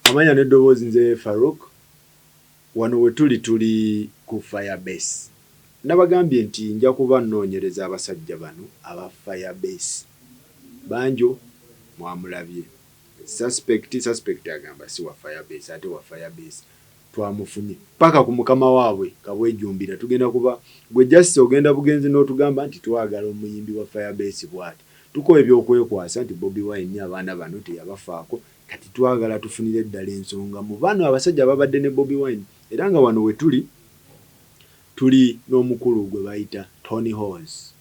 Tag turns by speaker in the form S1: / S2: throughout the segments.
S1: Amanya n'eddoboozi nze Farouk. Wano we tuli, tuli ku Firebase. Nabagambye nti nja kuba nnoonyereza abasajja bano aba Firebase. Banjo mwamulabye. Suspect, suspect agamba si wa Firebase, ate wa Firebase. Twamufunye paka ku mukama waabwe Kabwejumbira. Tugenda kuba gwe just ogenda bugenzi n'otugamba nti twagala omuyimbi wa Firebase bw'ati. Tukoye ebyokwekwasa nti Bobi Wine abaana bano teyabafaako. Kati twagala tufunire ddala ensonga mu bano abasajja ababadde ne Bobi Wine, era nga wano we tuli, tuli n'omukulu gwe bayita Tony Halls.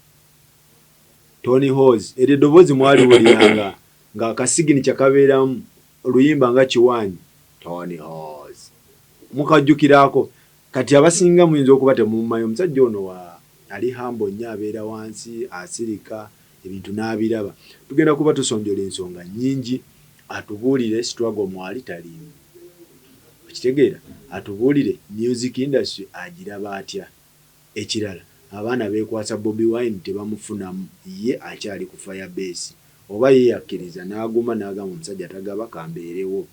S1: Tony Halls, eryo eddoboozi mwaliwuliranga nga akasignature kabeeramu oluyimba nga kiwaanyi Tony Halls. Mukajjukirako? Kati abasinga muyinza okuba temumumanyi. Omusajja ono wa ali humble nnyo, abeera wansi, asirika, ebintu n'abiraba. Tugenda kuba tusonjola ensonga nnyingi, atubuulire struggle mwali taliimu. Okitegeera? Atubuulire music industry agiraba atya. Ekirala, abaana beekwasa Bobi Wine tebamufunamu, ye akyali ku Firebase. Oba ye yakkiriza n'aguma n'agamba omusajja tagaba kambeerewo.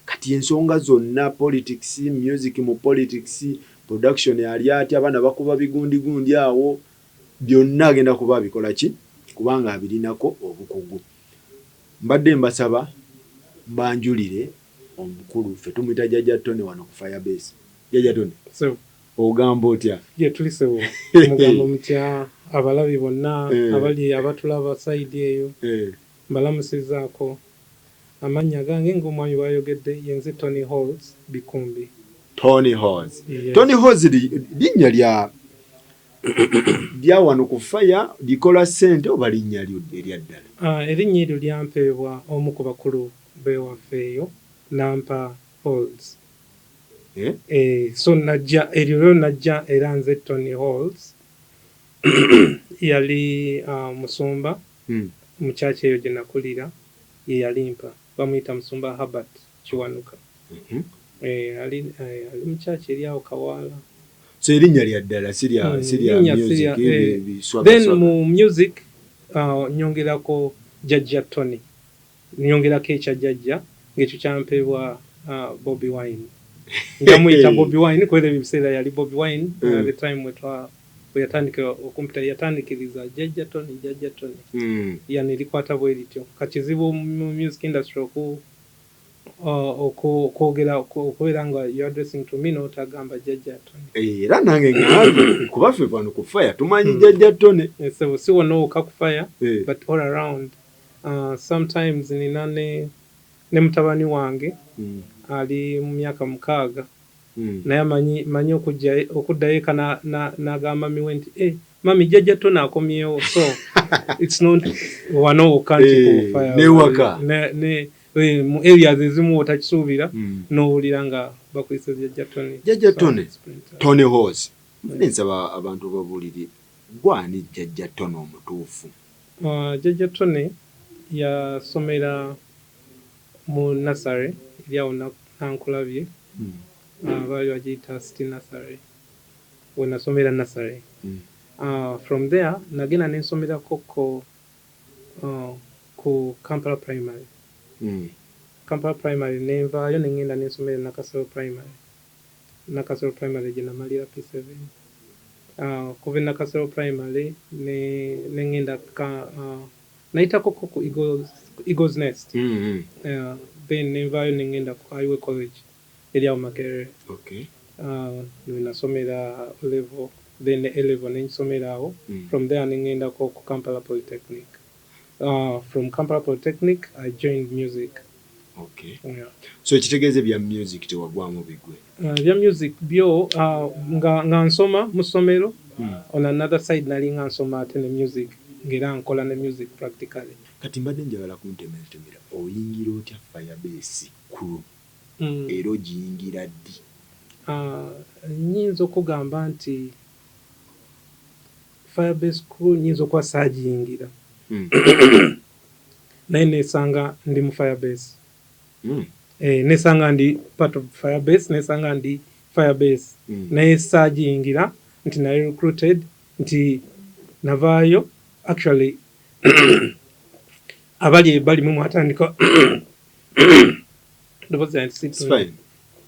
S1: Kati ensonga zonna, politics, music mu politics, production ali atya, abaana bakuba bigundigundi awo, byonna agenda kuba abikola ki? Kubanga abirinako obukugu. Mbadde mbasaba mbanjulire omukulu, ffe tumuyita Jjajja Tony wano ku Firebase. Jjajja Tony.
S2: So,
S1: Ogamba otya?
S2: Ye tuli sebo. Mugamba mutya abalabi bonna abali abatulaba side eyo? Mbalamusizaako. Amannya gange ng'omwami bw'ayogedde, ye nze Tony Halls Bikumbi.
S1: Tony Halls.
S2: Yes.
S1: Tony Halls linnya lya wano ku Fire likola ssente oba linnya lyo erya ddala?
S2: Erinnya eryo lyampeebwa omu ku bakulu b'ewaffe eyo, nampa Halls.
S1: Eh?
S2: So najja eryo lyo najja era nze Tony Halls. Yali musumba mu church eyo gye nakulira, ye yalimpa. Bamuyita Musumba Herbert Kiwanuka. Ali mu church eri awo Kawaala.
S1: So erinnya lya ddala si lya si lya
S2: linnya si
S1: music biswaga
S2: Then
S1: swaga.
S2: mu music nyongerako Jjajja Tony, nyongerako ekya Jjajja ng'ekyo kyampeebwa Bobi Wine. Njamuyita Bobi Wine kubera ebyo ebiseera yali Bobi Wine. The time we yatandika okumpita, yatandikiriza Jjajja Tony, Jjajja Tony. Yani likwata bwe lityo. Kakizibu mu music industry okwogera okubeera nga you addressing to me n'otagamba Jjajja Tony.
S1: Era nange ŋŋambye kuba ffe wano ku Fire tumanyi Jjajja Tony.
S2: So si wonna wokka ku Fire, but all around. Sometimes nina ne mutabani wange ali mu myaka 6, naye amanyi manyi okujja okuddayo eka n'agamba miwe nti, "Eh, mummy, Jjajja Tony akomyewo." So it's not wano wokka nti ku Fire.
S1: N'ewaka.
S2: Ne mu areas ezimu otakisuubira n'owulira nga bakuyise Jjajja Tony.
S1: Jjajja
S2: So,
S1: Tony.
S2: it's pretty-
S1: Tony Halls. Mbadde nsaba abantu babuulire gwani Jjajja Tony omutuufu.
S2: Jjajja Tony yasomera mu nursery eri awo Nankulabye. Baali bagiyita City Nursery, we nasomera nursery. From there nagenda nensomerako ko ku Kampala Primary. Kampala Primary nenvaayo nengenda nensomera Nakasero Primary. Nakasero Primary gye namalira P7. Kuva e Nakasero Primary ne nengenda ka nayitako ko ku Eagles Nest. Then nenvaayo nengenda ku Highway College eri awo Makerere. Nasomera O level, then A level nengisomera awo. From there nengendako ku Kampala Polytechnic. From Kampala Polytechnic I joined music. Yeah.
S1: So ekitegeeza ebya music tewagwamu bigwe?
S2: Ebya music byo nga nsoma mu ssomero, on another side nali nga nsoma ate ne music, ng'era nkola ne music practically.
S1: Kati mbadde njagala kuntemeretemera, oyingira otya Firebase Crew? Era ogiyingira ddi?
S2: Nyinza okugamba nti Firebase Crew nyinza okuba saagiyingira, naye nesanga ndi mu Firebase. Nesanga ndi part of Firebase, nesanga ndi Firebase, naye saagiyingira nti nali recruited nti navaayo. Actually, abali ebbali mwe mwatandika Eddoboozi lyange si
S1: It's
S2: ddungi.
S1: fine.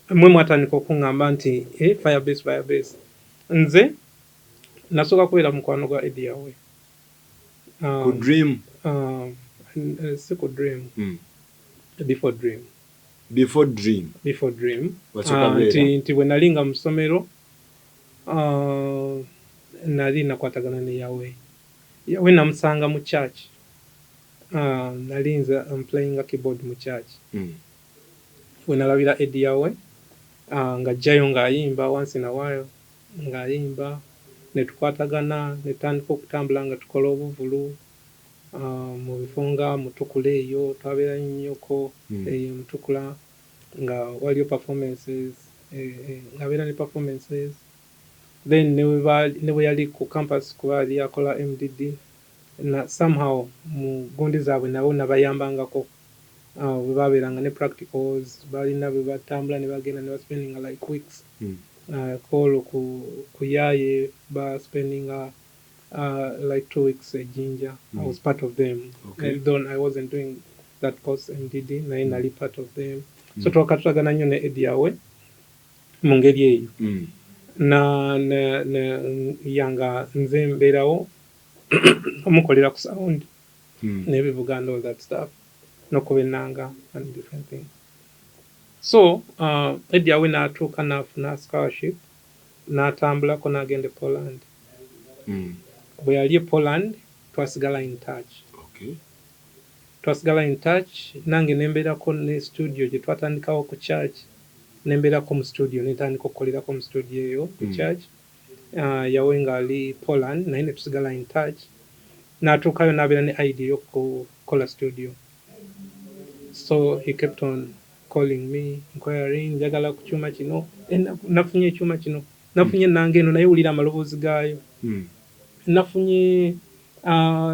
S2: Mwe mwatandika okuŋŋamba nti, "Eh, Firebase, Firebase." Nze nasooka kubeera mukwano gwa Eddy Yawe.
S1: Ku Dream?
S2: Si ku Dream. Before Dream.
S1: Before Dream.
S2: Before Dream.
S1: Wasooka beera?
S2: Nti bwe nali nga mu ssomero, nali nakwatagana ne Yawe. Yawe namusanga mu church. Nali nze I'm playing a keyboard mu church. We nalabira Eddy Yawe, ng'ajjayo ng'ayimba once in a while, ng'ayimba, ne tukwatagana, ne tutandika okutambula nga tukola obuvulu mu bifo nga Mutukula eyo, twabeera nnyoko eyo Mutukula nga waliyo performances, ng'abeera ne performances. Then ne bwe yali ku campus, kuba yali akola MDD, na somehow mu gundi zaabwe nabo nabayambangako. Bwe baabeeranga ne practicals, balina bwe batambula ne bagenda ne baspendinga like weeks. Kwolwo ku Yaaye baspendinga like 2 weeks e Jinja. I was part of them. And though I wasn't doing that course MDD, naye nali part of them. So twakatulagana nnyo ne Eddy Yawe mu ngeri eyo. Na yanga nze mbeerawo omukolera ku sound n'ebivuga and all that stuff, n'okuba ennanga and different things. So Eddy Yawe n'atuuka n'afuna scholarship, n'atambulako n'agenda e Poland. Bwe yali e Poland, twasigala in touch. Twasigala in touch, nange ne mbeerako ne studio gye twatandikawo ku church, ne mbeerako mu studio, ne ntandika okukolerako mu studio eyo ku church. Yawe ng'ali Poland, naye ne tusigala in touch. N'atuukayo n'abeera ne idea y'okukola studio. So he kept on calling me, inquiring, njagala ku kyuma kino, eh, nafunye ekyuma kino, nafunye ennanga eno, naye wulira amaloboozi gaayo. Nafunye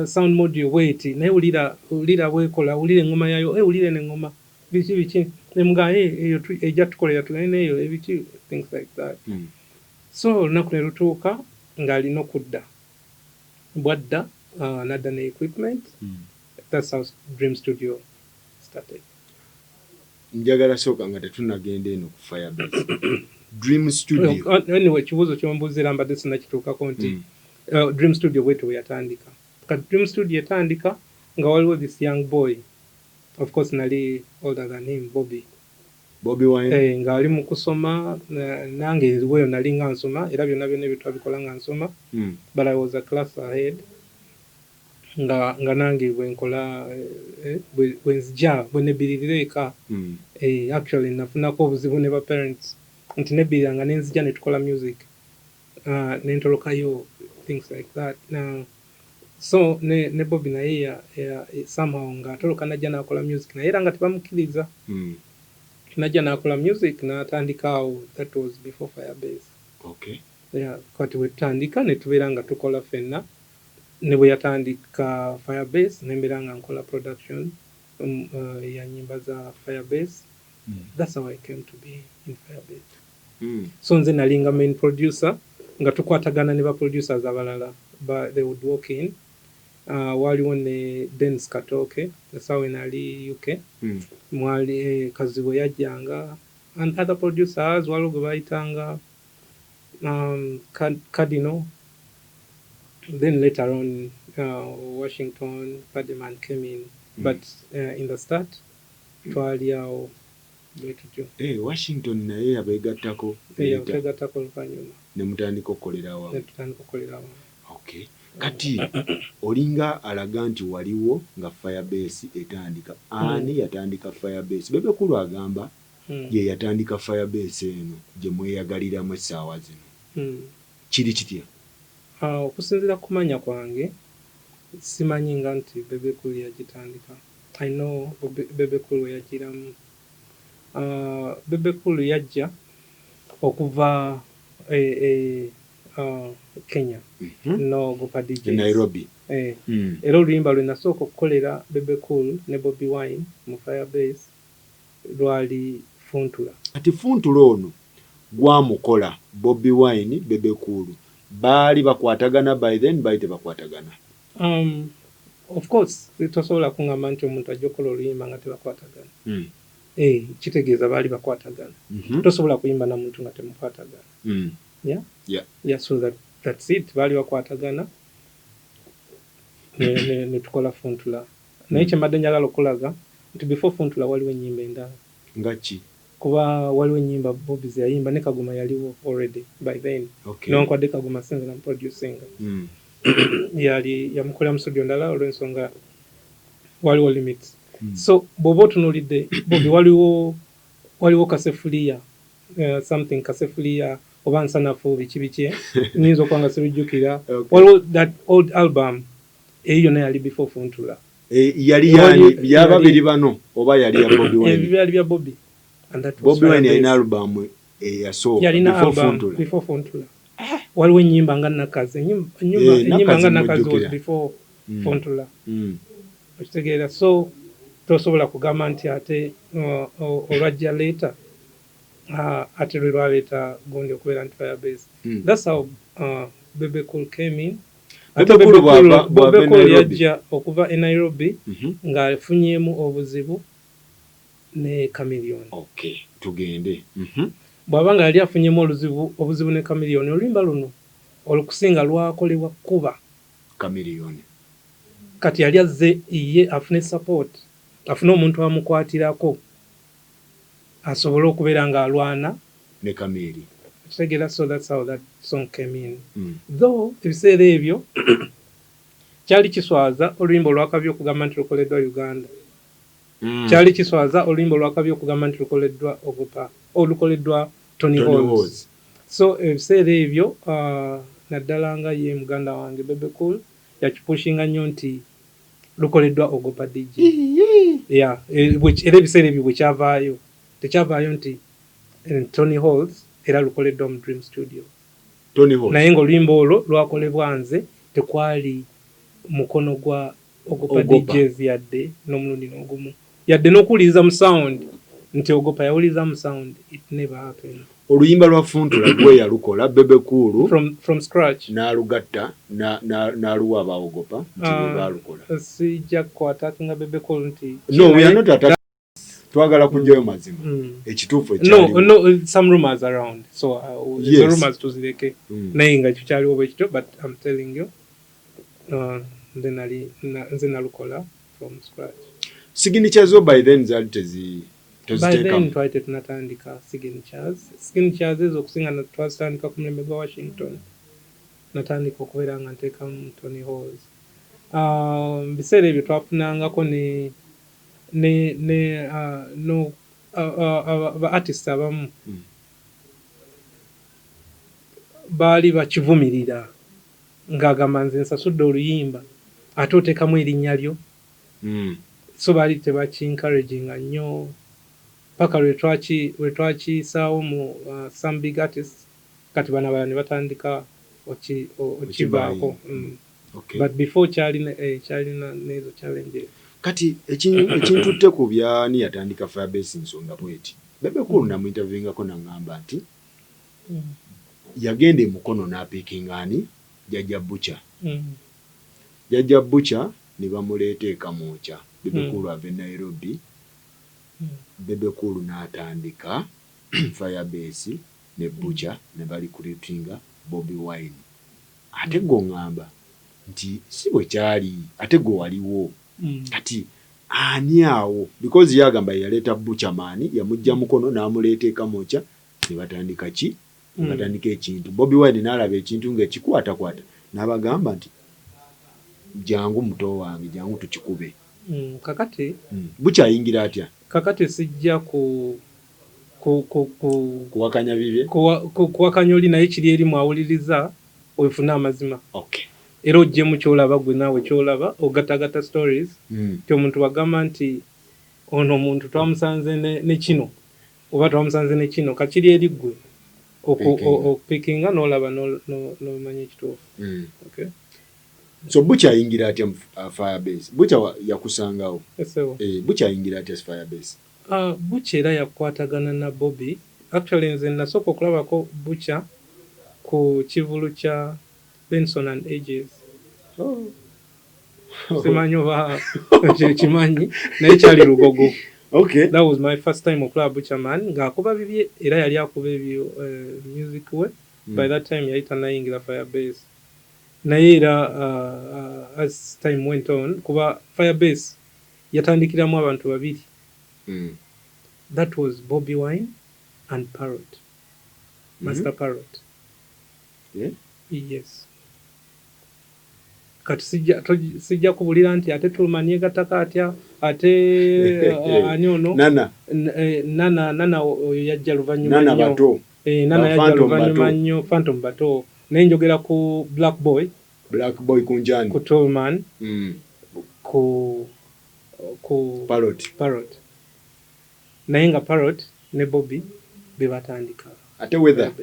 S2: sound module bweti, naye wulira, wulira bwekola, wulira eŋŋoma yaayo, eh, wulira eno eŋŋoma, biki biki. Ne mugamba, "Eh, eyo ejja tukolera tugende n'eyo," ebiki, things like that. So olunaku ne lutuuka ng'alina okudda. Bw'adda, n'adda ne equipment. That's how Dream Studio started.
S1: Njagala sooka nga tetunnagenda eno ku Firebase, Dream Studio.
S2: Anyway, ekibuuzo ky'ombuuza era mbadde sinnakituukako nti Dream Studio bwetyo bwe yatandika. Kati Dream Studio etandika nga waliwo this young boy, of course nali older than him, Bobby.
S1: Bobby Wine.
S2: Eh, ng'ali mu kusoma, nange weyo nali nga nsoma, era byonna byonna ebyo twabikola nga nsoma. But I was a class ahead, nga nange bwe nkola, bwe nzija bwe nebbiririra eka. Actually nafunako obuzibu ne ba parents nti nebbiriranga ne nzija ne tukola music, ne ntolokayo, things like that. Now, so ne Bobby naye ya somehow ng'atoloka najja n'akola music, naye era nga tebamukkiriza. Najja n'akola music n'atandika awo. That was before Firebase. Yeah, kati bwe tutandika ne tubeera nga tukola ffenna, ne bwe yatandika Firebase ne mbeera nga nkola production ya nnyimba za Firebase. That's how I came to be in Firebase. So nze nalinga main producer, nga tukwatagana ne ba producers abalala, they would walk in. Waliwo ne Dennis Katooke, essaawa eno ali UK. Mwali, Kazibwe yajjanga and other producers, waliwo gwe bayitanga Cardinal. Then later on, Washington Pademan came in. But in the start twali awo bwe tutyo.
S1: Eh, Washington naye yabeegattako?
S2: Yategattako oluvannyuma.
S1: Ne mutandika okukolera awamu?
S2: Ne tutandika okukolera awamu.
S1: Okay, kati olinga alaga nti waliwo nga Firebase etandika. Ani yatandika Firebase? Bebe Cool agamba ye yatandika Firebase eno gye mweyagaliramu essaawa zino. Kiri kitya?
S2: Okusinziira ku kumanya kwange, simanyi nga nti Bebe Cool yagitandika. I know Bebe Cool we yagiramu. Bebe Cool yajja okuva Kenya n'Ogopa DJs.
S1: E Nairobi.
S2: Eh. Era oluyimba lwe nasooka okukolera Bebe Cool ne Bobi Wine mu Firebase lwali Funtula.
S1: Kati Funtula ono gwamukola Bobi Wine, Bebe Cool baali bakwatagana by then? Baali tebakwatagana?
S2: Of course tosobola kuŋŋamba nti omuntu ajja okukola oluyimba nga tebakwatagana. Eh, kitegeeza baali bakwatagana. Tosobola kuyimba na muntu nga temukwatagana. Yeah? Yeah, so that's it, baali bakwatagana ne tukola Funtula. Naye kyembadde njagala okulaga nti before Funtula waliwo ennyimba endala.
S1: Nga ki?
S2: Kuba waliwo ennyimba Bobby ze yayimba ne Kagoma yaliwo already by then. Newankubadde Kagoma sinze namuproducinga. Yali yamukolera mu studio ndala olw'ensonga waliwo limits. So bw'oba otunuulidde Bobby, waliwo Kasefuliya, something Kasefuliya oba Nsanafu, biki biki, nyinza okuba nga sibijjukira. Waliwo that old album, eyo yonna yali before Funtula.
S1: Eh, yali yani yababiri bano oba yali ya Bobby Wine?
S2: Ebyo byali bya Bobby. And that was
S1: Bobby Wine
S2: Firebase.
S1: Yalina album eyasooka
S2: Yalina
S1: before
S2: album
S1: Funtula.
S2: Before Funtula waliwo ennyimba nga Nakazi,
S1: Eh,
S2: ennyimba nga
S1: Nakazi
S2: Nakazi was
S1: mujjukira.
S2: before Funtula. Okitegeera? So tosobola kugamba nti ate olwajja later, ate lwe lwaleeta gundi okubeera nti Firebase. That's how Bebe Cool came in.
S1: Bebe
S2: Ate
S1: Cool
S2: Bebe Cool
S1: bw'ava
S2: Bebe
S1: e
S2: Cool
S1: Nairobi.
S2: yajja okuva e Nairobi ng'afunyeemu obuzibu ne Chameleone.
S1: Okay, tugende.
S2: Bw'aba nga yali afunyemu obuzibu ne Chameleone, oluyimba luno olukusinga lwakolebwa kuba
S1: Chameleone.
S2: Kati yali azze ye afune support, afune omuntu amukwatirako asobole okubeera ng'alwana
S1: ne Chameleone.
S2: Kitegeera? So that's how that song came in. Though ebiseera ebyo kyali kiswaza oluyimba olwakabi okugamba nti lukoleddwa Uganda. Kyali kiswaza oluyimba olwakabi okugamba nti lukoleddwa Ogopa, olukoleddwa Tony
S1: Tony
S2: Halls.
S1: Halls.
S2: So ebiseera ebyo, naddala nga ye muganda wange Bebe Cool yakipushinga nnyo nti lukoleddwa Ogopa DJ. Yeah, era ebiseera ebyo bwe kyavaayo, tekyavaayo nti Tony Halls era lukoleddwa mu Dream Studio.
S1: Tony Halls.
S2: Naye ng'oluyimba olwo lwakolebwa nze, tekwali mukono gwa Ogopa
S1: Ogopa.
S2: DJs yadde n'omulundi n'ogumu, yadde n'okuwuliriza mu sound nti Ogopa yawuliriza mu sound. It never happened.
S1: Oluyimba lwa Funtula gwe yalukola Bebe Cool
S2: From scratch.
S1: N'alugatta n'aluwa aba Ogopa nti bwe baalukola.
S2: Sijja kuattackinga Bebe Cool nti
S1: No, we are not attack, twagala kujjayo mazima ekituufu
S2: No.
S1: ekyaliwo.
S2: No, some rumors around, so the rumors tuzireke. Naye nga ekyo kyaliwo bwe kityo, but I'm telling you, nze nali nze nalukola from scratch.
S1: Signature zo by then zaali
S2: By then
S1: toziteekamu?
S2: Twali tetunatandika signatures. Signatures ezo okusinga twazitandika ku mulembe gwa Washington. Natandika okubeera nga nteekamu Tony Halls. Mu biseera ebyo twafunangako ne no ba artists abamu baali bakivumirira ng'agamba nze nsasudde oluyimba ate oteekamu erinnya lyo. So baali tebakiencouraginga nnyo paka lwe twakiyisaawo mu some big artists. Kati bano abalala ne batandika okivaako. But before kyalina nezo challenges.
S1: Kati ekintutte ku byani yatandika Firebase, nsonga bweti: Bebe Cool namuinterviewingako naŋŋamba nti yagenda e Mukono n'apickinga ani, Jajja Bucha. Jajja Bucha ne bamuleeta e Kamwokya. Bebe Cool ava e Nairobi. Bebe Cool n'atandika Firebase ne Bucha ne barecruitinga Bobi Wine. Ate gwe oŋŋamba nti si bwe kyali, ate gwe waliwo. Kati ani awo? Because ye agamba ye yaleeta Buchaman, yamuggya Mukono n'amuleeta e Kamwokya ne batandika ki? Ne batandika ekintu. Bobi Wine n'alaba ekintu ng'ekikwatakwata n'abagamba nti jangu muto wange, jangu tukikube.
S2: Kakati
S1: Bukyayingira atya?
S2: Kakati sijja ku
S1: Kuwakanya bibye?
S2: Kuwakanya oli, naye kiri eri mwawuliriza ofune amazima. Era oggyemu kyolaba gwe naawe kyolaba ogatagata stories. Ti omuntu bagamba nti ono omuntu twamusanze ne kino oba twamusanze ne kino, kakiri eri ggwe
S1: Pickinga.
S2: Okupickinga n'olaba n'omanya ekituufu. Okay.
S1: So bukyayingira atya mu Firebase? Bukya yakusangawo?
S2: Esebo.
S1: Eh, bukyayingira atya Firebase?
S2: Bukya era yakwatagana na Bobby. Actually nze nasooka okulabako Bukya ku kivulu kya Benson and Ages.
S1: Oh.
S2: Simanyi oba kimanyi, naye kyali Lugogo.
S1: Okay.
S2: That was my first time okulaba Buchaman ng'akuba bibye, era yali akuba ebyo music we. By that time yali tanayingira Firebase, naye era as time went on, kuba Firebase yatandikiramu abantu babiri. That was Bobby Wine and Parrot, Master Parrot.
S1: Yeah?
S2: Yes. Kati sijja kubulira nti ate Toolman yegattako atya, ate ani ono.
S1: Nana.
S2: Nana oyo yajja luvannyuma
S1: Nana
S2: nnyo.
S1: Bato.
S2: Nana
S1: Ba
S2: yajja
S1: Phantom
S2: luvannyuma
S1: Bato.
S2: nnyo, Phantom Bato, naye njogera ku Black Boy.
S1: Black Boy Kunjani.
S2: Ku Toolman, ku
S1: Parrot.
S2: Parrot, naye nga Parrot ne Bobby be batandika.
S1: Ate Weather.
S2: Ah,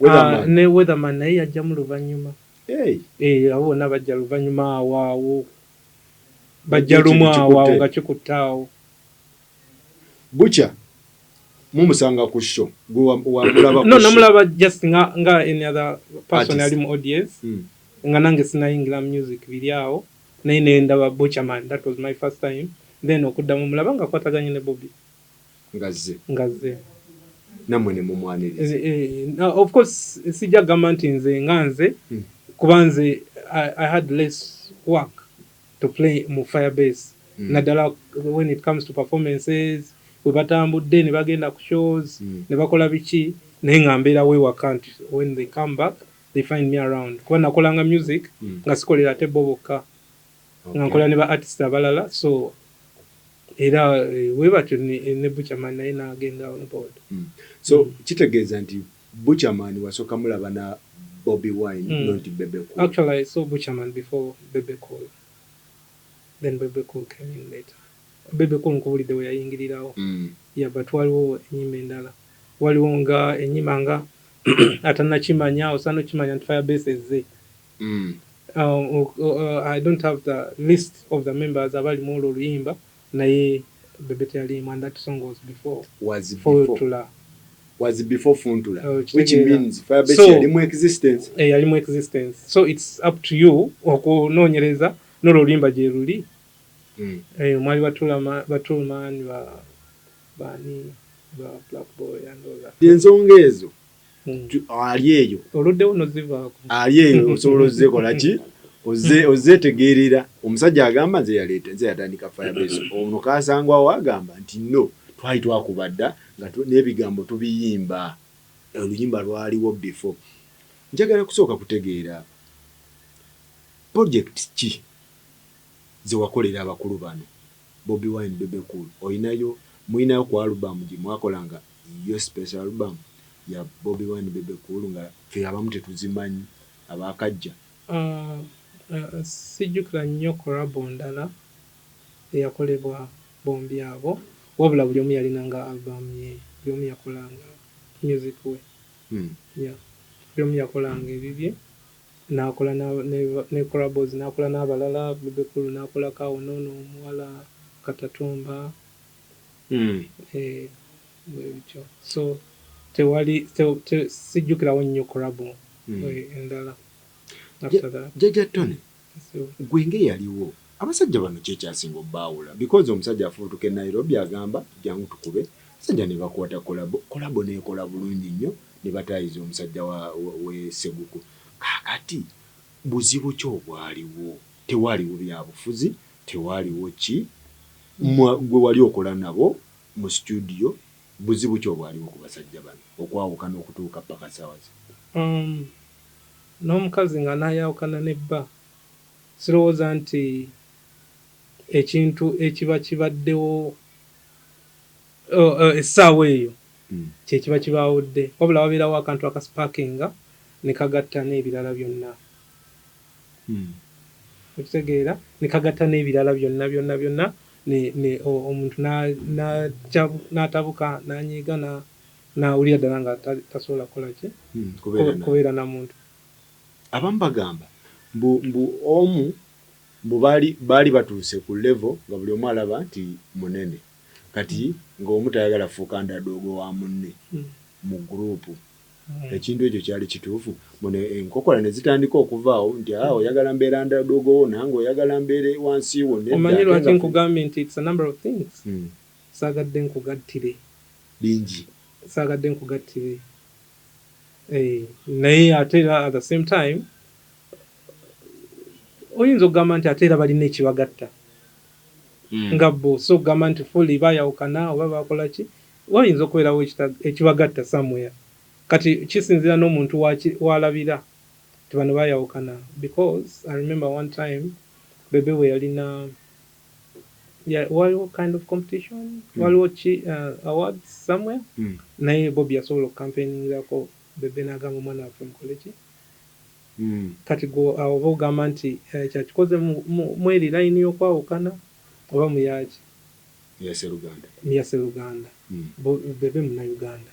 S1: Weatherman.
S2: Ne Weatherman naye yajjamu luvannyuma.
S1: Hey.
S2: Abo bonna bajja luvannyuma awo awo, bajja
S1: Bajja
S2: lumu
S1: ekintu
S2: awo awo
S1: kikutte.
S2: Nga kikutte awo.
S1: Butcher mumusanga ku show, gwe wamulaba ku
S2: No,
S1: show?
S2: namulaba just nga any other person
S1: Artist.
S2: ali mu audience, nga nange sinayingira music biri awo, naye nendaba Butcherman. That was my first time. Then okuddamu mulaba nga akwataganye ne Bobby.
S1: Nga zze.
S2: Nga zze.
S1: Nammwe ne mumwaniriza.
S2: Of course sijja kugamba nti nze nga nze, kuba nze I had less work to play mu Firebase, naddala when it comes to performances, bwe batambudde ne bagenda ku shows, ne bakola biki, naye nga mbeerawo ewaka nti when they come back they find me around, kuba nakolanga music nga sikolera ate bo bokka, nga nkola ne ba artist abalala. So era bwe batyo ne Butcherman naye n'agenda on board.
S1: So kitegeeza nti Butcherman wasooka mulaba na Bobby Wine, not Bebe Cool.
S2: Actually, I saw Butcherman before Bebe Cool. Then Bebe Cool came in later. Bebe Cool nkubulidde we yayingirirawo. Yeah, but waliwo ennyimba endala. Waliwo nga ennyimba nga atannakimanya, osaana okimanya nti Firebase ezze. I don't have the list of the members abali mu olwo oluyimba, naye Bebe teyalimu, and that song was before
S1: Was before.
S2: Funtula.
S1: Was before Funtula.
S2: Oh,
S1: which
S2: kitegeera.
S1: means Firebase yali mu existence.
S2: Yali mu existence. So it's up to you okunoonyereza n'olwo oluyimba gye luli. Mwali Batulman, ba bani, ba Black Boy and all that.
S1: Ensonga ezo ali eyo.
S2: Oluddewo nozivaako.
S1: Ali eyo osobola ozzekola ki, ozetegeerera. Omusajja agamba nze yaleeta, nze yatandika Firebase. Ono kasangwawo agamba nti no, twali twakuba dda nga n'ebigambo tubiyimba, oluyimba lwaliwo before. Njagala kusooka kutegeera project ki ze wakolera abakulu bano, Bobi Wine, Bebe Cool. Oyinayo, muyinayo ku album gye mwakolanga yo, special album ya Bobi Wine, Bebe Cool, nga ffe abamu tetuzimanyi abakajja?
S2: Sijjukira nnyo collabo ndala eyakolebwa bombi abo, wabula buli omu yalinanga album ye, buli omu yakolanga music we. Yeah. Buli omu yakolanga ebibye, n'akola ne collabos, n'akola n'abalala. Bebe Cool n'akolako awo noono omuwala Katatumba. Bwe bityo. So tewali sijjukirawo nnyo collabo endala after that.
S1: Jjajja Tony,
S2: So,
S1: gwe ng'eyaliwo, abasajja bano kyekyasinga obbaawula? Because omusajja afuutuka e Nairobi agamba jangu tukube, abasajja ne bakwata collabo, collabo neekola bulungi nnyo, ne bataayiza omusajja we Seguku. Kaakati buzibu ki obwaliwo? Tewaaliwo byabufuzi, tewaaliwo ki? Gwe wali okola nabo mu studio, buzibu ki obwaliwo ku basajja bano okwawukana okutuuka paka saawa zi?
S2: N'omukazi nga naayawukana ne bba, sirowooza nti ekintu ekiba kibaddewo essaawa eyo kyekiba kibaawudde, wabula wabeerawo akantu akasparkinga ne kagatta n'ebirala byonna. Okitegeera? Ne kagatta n'ebirala byonna byonna byonna, ne omuntu n'atabuka, n'anyiiga, n'awulira ddala nga tasobola kukola ki?
S1: Kubeera na
S2: Kubeera na muntu.
S1: Abamu bagamba mbu omu mbu baali batuuse ku level nga buli omu alaba nti munene, kati ng'omu tayagala fuuka underdog wa munne mu group. Ekintu ekyo kyali kituufu? Muno enkokola ne zitandika okuvaawo nti a oyagala mbeera underdog wo, nange oyagala mbeere wansi wo. Nedda,
S2: Omanyi
S1: ate
S2: lwaki
S1: nga
S2: nkugambye nti it's a number of things? Saagadde nkugattire.
S1: Bingi.
S2: Saagadde nkugattire. Naye ate era at the same time oyinza okugamba nti ate era balina ekibagatta nga bo. So okugamba nti fully bayawukana oba bakola ki, wayinza okubeerawo ekibagatta somewhere. Kati kisinziira n'omuntu walabira nti bano bayawukana, because I remember one time Bebe bwe yalina waliwo kind of competition, waliwo ki, awards somewhere, naye Bobi yasobola okucampaigningirako Bebe n'agamba, "Omwana waffe mukole ki?" Kati gwe awo oba ogamba nti kyakikoze mweri layini y'okwawukana oba muyaki?
S1: Yaseruganda.
S2: Muyaseruganda. Bebe Munnayuganda.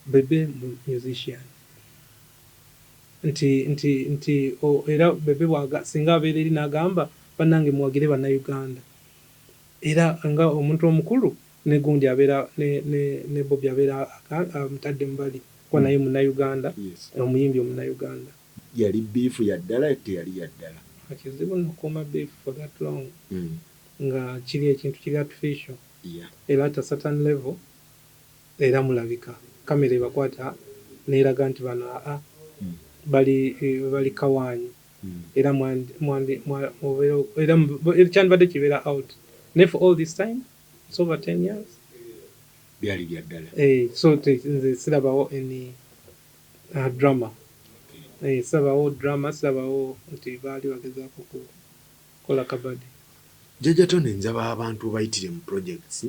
S2: Bebe musician, nti era Bebe singa abeera eri n'agamba, "Bannange, muwagire Bannayuganda," era nga omuntu omukulu ne gundi abeera ne Bobi abeera amutadde mubali kuba naye Munnayuganda, omuyimbi Omunnayuganda.
S1: Yali beef ya ddala, teyali ya ddala?
S2: Kizibu nokuuma beef for that long nga kiri ekintu kiri artificial. Era at a certain level era mulabika kamera ebakwata neeraga nti bano aa bali kawaanyi. Era era kyandibadde kibeera out, naye for all this time, it's over 10 years.
S1: Byali bya ddala.
S2: So nze sirabawo any drama. Sirabawo drama, sirabawo nti baali bagezaako kukola kabadi.
S1: Jjajja Tony, nzaba abantu obayitire mu projects,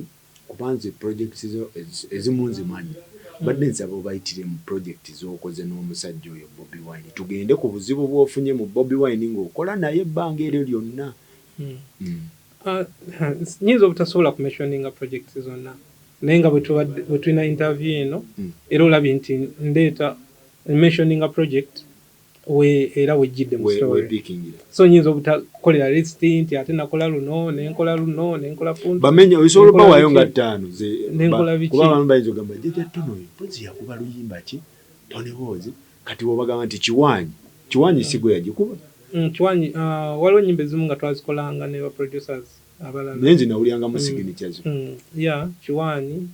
S1: kuba nze projects zo ezimu nzimanyi. Badde nsaba obayitire mu project z'okoze n'omusajja oyo Bobi Wine, tugende ku buzibu bw'ofunye mu Bobi Wine ng'okola naye ebbanga eryo lyonna.
S2: Nyinza obutasobola kumentioninga projects zonna, naye nga bwe tulina interview eno, era olabye nti ndeeta mentioninga project we era wejjidde mu story.
S1: Wepiikingira.
S2: So nyinza obutakolera list nti ate nakola luno, nenkola luno, nenkola punti.
S1: Bamenye osobola
S2: Nenkola
S1: obawaayo nga
S2: biki?
S1: ttaano
S2: Nenkola biki?
S1: Kuba abamu bayinza ogamba, "Jjajja Tony oyo mpozi yakuba luyimba ki?" Tony Boozi kati bw'obagamba nti Kiwaanyi, Kiwaanyi si gwe yagikuba?
S2: Kiwanyi, waliwo ennyimba ezimu nga twazikolanga ne ba producers abalala.
S1: Naye nze nawulyangamu signature zo.
S2: Ya, Kiwaanyi,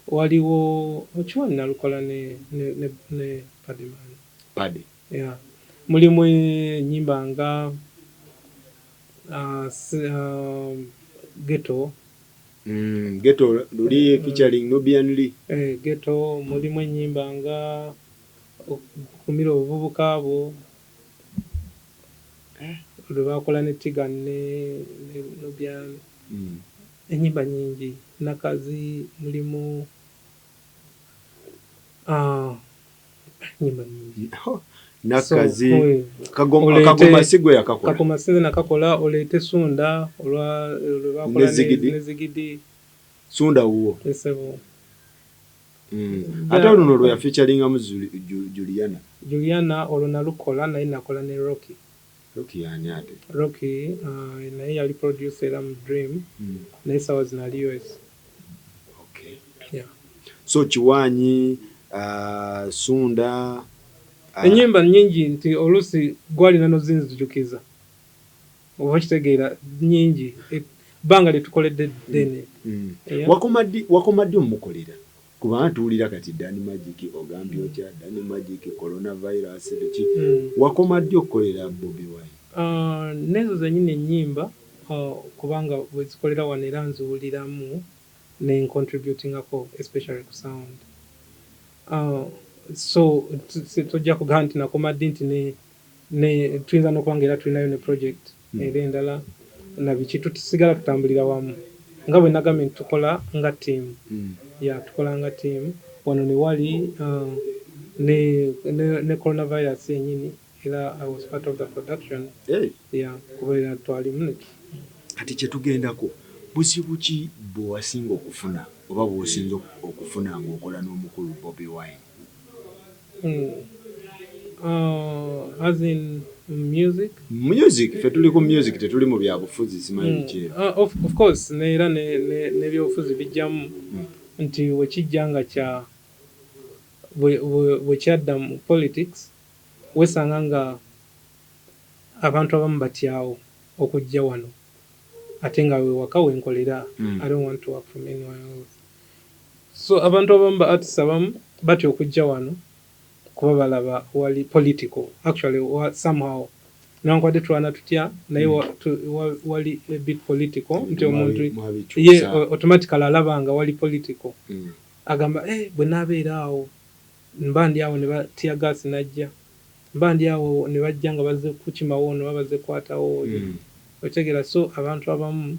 S2: waliwo Kiwaanyi nalukola ne Paddyman.
S1: Pade.
S2: Yeah. Mulimu ennyimba nga Ghetto.
S1: Ghetto luli featuring Nubian Lee.
S2: Ghetto, mulimu ennyimba nga Okumira Obuvubuka Bwo lwe bakola ne Tigan ne Nubian. Ennyimba nyingi, Nakazi, mulimu ennyimba nyingi.
S1: Ho, Nakazi.
S2: So,
S1: Kagoma si gwe yakakola?
S2: Kakoma sinze nakakola. Oleete Sunda olwa lwe bakola
S1: Ne Zigidi.
S2: Ne Zigidi.
S1: Sunda wuwo?
S2: Esebo.
S1: Ate luno lwe yafeaturingamu Juliana?
S2: Juliana olwo nalukola, naye nakola ne Rocky.
S1: Rocky yani ate?
S2: Rocky, naye yali producer era mu Dream, naye sawa zino ali US.
S1: Okay.
S2: Yeah.
S1: So Kiwaanyi, Sunda,
S2: Ennyimba nnyingi nti oluusi gwalina nozinzijukiza oba okitegeera, nnyingi, ebbanga lyetukoledde ddene. Yeah.
S1: Wakoma ddi omukolera? Kubanga tuwulira kati Dan Magic, ogambye otya Dan Magic, coronavirus, biki. Wakoma ddi okukolera Bobi Wine?
S2: N'ezo zennyini ennyimba, kubanga bwe zikolera wano era nziwuliramu ne ncontributingako, especially ku sound. So tojja kugamba nti nakoma ddi nti ne tuyinza n'okuba nga era tulinayo ne project era endala na biki, tusigala tutambulira wamu nga bwe nagambye nti tukola nga team. Ya, tukola nga team wano ne wali, ne coronavirus yennyini era I was part of the production.
S1: Hey.
S2: Yeah, kubeera twalimu
S1: Kati kyetugendako, buzibu ki bwe wasinga okufuna oba bw'osinza okufuna ng'okola n'omukulu Bobi Wine?
S2: As in music?
S1: Music, ffe tuli ku music, tetuli mu byabufuzi, simanyi biki ebyo.
S2: Of course, neera n'ebyobufuzi bijjamu nti wekijja nga kya bwe kyadda mu politics, wesanga nga abantu abamu batyawo okujja wano. Ate nga wewaka wenkolera. I don't want to work from anywhere else. So abantu abamu, ba artists abamu batya okujja wano kuba balaba wali political. Actually, somehow newankubadde tulwana tutya, naye wali a bit political, nti omuntu ye automatically alaba nga wali political, agamba, "Eh, bwe naabeera awo, mba ndi awo ne ba tear gas najja, mba ndi awo ne bajja nga bazze kukimawo ono oba bazze kukwatawo oyo." Otegeera? So abantu abamu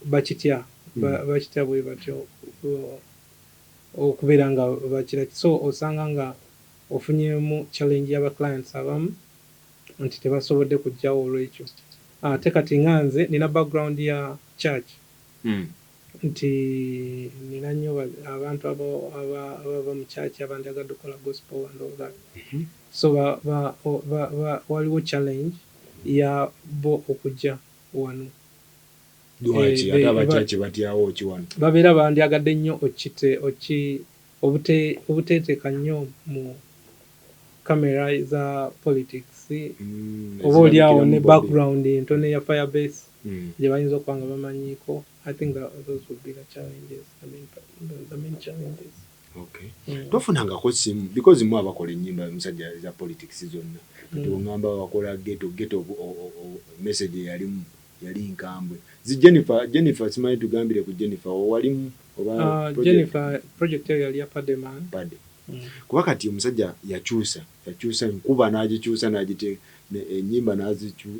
S2: bakitya, bakitya bwe batyo okubeera nga bakira. So osanga nga ofunyemu challenge y'aba clients abamu nti tebasobodde kujjawo olwekyo. Ate kati nga nze nina background ya church, nti nina nnyo abantu abava mu church abandyagadde okukola gospel and all that. So waliwo challenge ya bo okujja wano.
S1: Lwaki?
S2: Eh,
S1: ate abakyaki batyawo ki wano?
S2: Babeera bandyagadde nnyo okite oki obuteeteeka nnyo mu kamera za politics, oba oli awo ne
S1: ezirabikiramu Bobi.
S2: Background entono eya Firebase gye bayinza okuba nga bamanyiiko. I think that those would be the challenges, the main challenges.
S1: Okay. Tofunangako simu, because mu abakola ennyimba omusajja za politics zonna kati oŋŋamba wakola ghetto ghetto, message eyalimu yali nkambwe. Zi Jennifer, Jennifer, simanyi, tugambire ku Jennifer, owalimu oba project?
S2: Jennifer, project eyo yali ya Pademan.
S1: Pade. Kuba kati omusajja yakyusa enkuba n'agikyusa n'agite ennyimba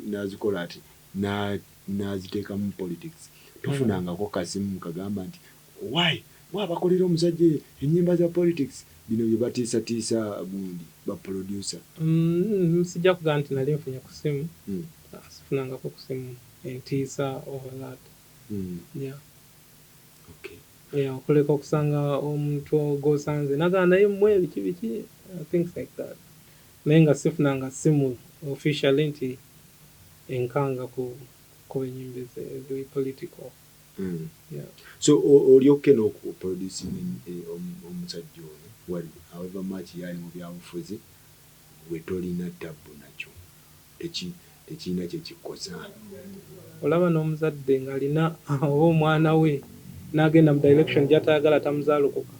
S1: n'azikola ati n'aziteekamu politics. Tofunangako kasimu kagamba nti why mwabakolera omusajja ennyimba za politics, bino bye batiisatiisa gundi ba producer?
S2: Sijja kugamba nti nali nfunye ku simu. Sifunangako ku simu entiisa over that. Yeah.
S1: Okay.
S2: Yeah, okuleka okusanga omuntu gw'osanze nagamba naye mmwe biki biki, things like that, naye nga sifunanga simu officially nti enkanga ku kuba ennyimba eziri political. Yeah.
S1: So oli okay n'okuproducing omusajja ono wali, however much yali mu byabufuzi, gwe tolina tabbu nakyo, tekirina kyekikosa?
S2: Olaba n'omuzadde ng'alina oba omwana we n'agenda mu direction gy'atayagala, tamuzaalukuka.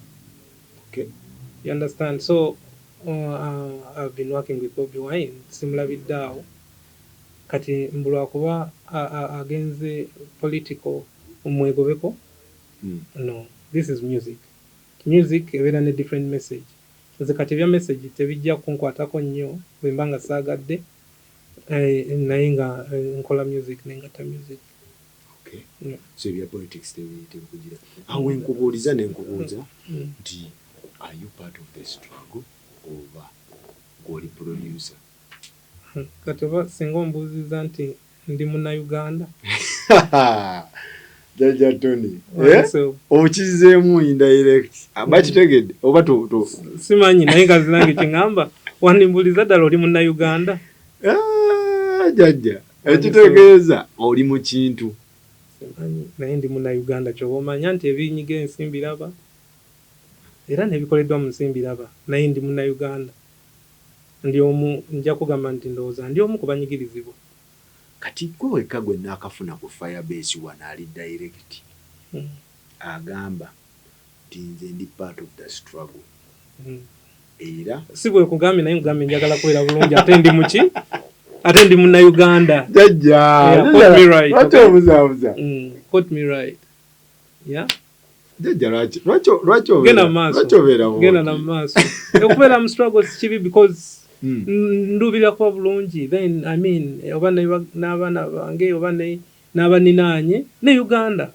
S2: You understand? So I've been working with Bobi Wine, simulabidde awo. Kati mbulwakuba agenze political omwegobeko? No, this is music. Music ebeera ne different message. Nze kati ebya message tebijja kunkwatako nnyo bwe mba nga saagadde, naye nga nkola music nengatta music.
S1: Okay.
S2: Yeah.
S1: So ebya politics tebikugira awo. Enkubuuliza nenkubuuza nti are you part of the struggle oba gw'oli producer?
S2: Kati oba singa ombuuziza nti ndi Munnayuganda.
S1: Jajja Tony, eh?
S2: So,
S1: Okizeemu indirect, bakitegedde oba to
S2: simanyi, naye nga zinange kyeŋŋamba, wandimbuuliza ddala oli Munnayuganda?
S1: Ah, jajja, ekitegeeza oli mu kintu.
S2: Simanyi, naye ndi Munnayuganda. Kyoba omanya nti ebinyiga ensi mbiraba era nebikoleddwa mu nsi mbiraba, naye ndi Munnayuganda, ndi omu, nja kugamba nti ndowooza ndi omu ku banyigirizibwa.
S1: Kati gwe wekka gwe naakafuna ku Firebase wano ali direct agamba nti nze ndi part of the struggle era
S2: Si bwe kugambye, naye nkugambye njagala kubeera bulungi, ate ndi muki, ate ndi Munnayuganda.
S1: Jajja.
S2: Yeah, quote me right,
S1: lwaki
S2: okay?
S1: obuzaabuza?
S2: Quote me right, yeah.
S1: Jajja, lwaki
S2: Genda mu maaso.
S1: lwaki obeera
S2: Genda na mu maaso. Okubeera mu struggle si kibi because nduubirira kuba bulungi. Then, I mean, oba n'abaana bange oba n'abaninaanye ne Uganda.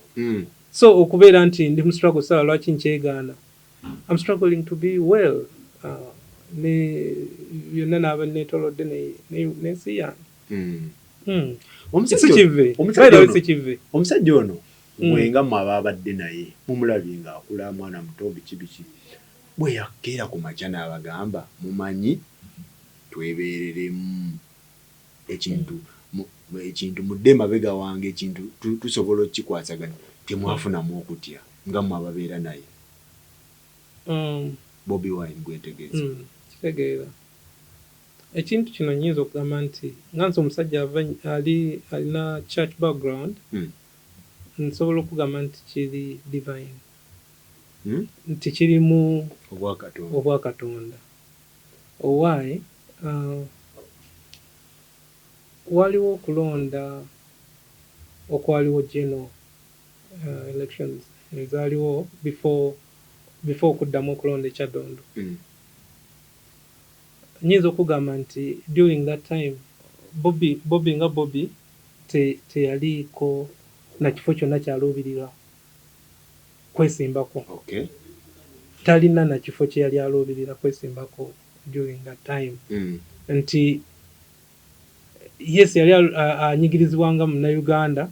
S2: So okubeera nti ndi mu struggle, sala lwaki nkyegaana? I'm struggling to be well, ne byonna n'aba neetolodde n'ensi yange.
S1: Omusajja
S2: Si kive.
S1: Omusajja
S2: By the way,
S1: ono
S2: si kive.
S1: Omusajja ono, mwenga mmwe ababadde naye mumulabye ng'akula, mwana muto, biki biki, bwe yakeera ku makya n'abagamba, "Mumanyi twebeereremu ekintu ekintu mudde emabega wange, ekintu tusobola okukikwasaganya," temwafunamu okutya nga mmwe ababeera naye? Bobi Wine gwentegeeza.
S2: Kitegeera ekintu kino, nyinza okugamba nti nga nze omusajja ali alina church background. Nsobola okugamba nti kiri divine, nti kirimu
S1: obwakatonda.
S2: Obwakatonda. Owaayi, waliwo okulonda okwaliwo, general elections ezaaliwo before okuddamu okulonda ekyaddondo. Nyinza okugamba nti during that time Bobi nga Bobi teyaliiko na kifo kyonna kyaluubirira kwesimbako. Talina na kifo kye yali aluubirira kwesimbako during that time. Nti yes, yali anyigirizibwanga Munnayuganda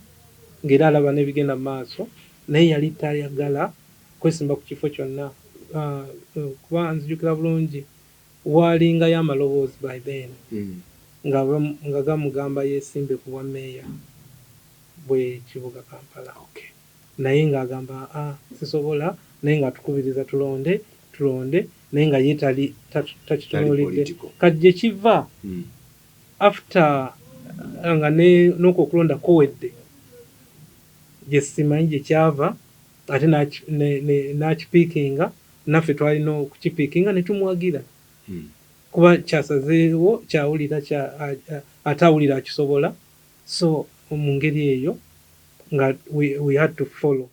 S2: ng'era alaba n'ebigenda mu maaso, naye yali tayagala kwesimba ku kifo kyonna. Kuba nzijukira bulungi waalingayo amaloboozi by then nga gamugamba yeesimbe ku bwa meeya bw'ekibuga Kampala. Naye ng'agamba, "Ah, sisobola," naye ng'atukubiriza tulonde, tulonde, naye nga ye tali takitunuulidde.
S1: Political.
S2: Kati gye kiva, after nga n'okwo okulonda kuwedde, gye simanyi gye kyava, ate n'akipiikinga, naffe twalina okukipiikinga ne tumuwagira, kuba kyasazeewo kyawulira ate awulira akisobola. So mu ngeri eyo nga we had to follow.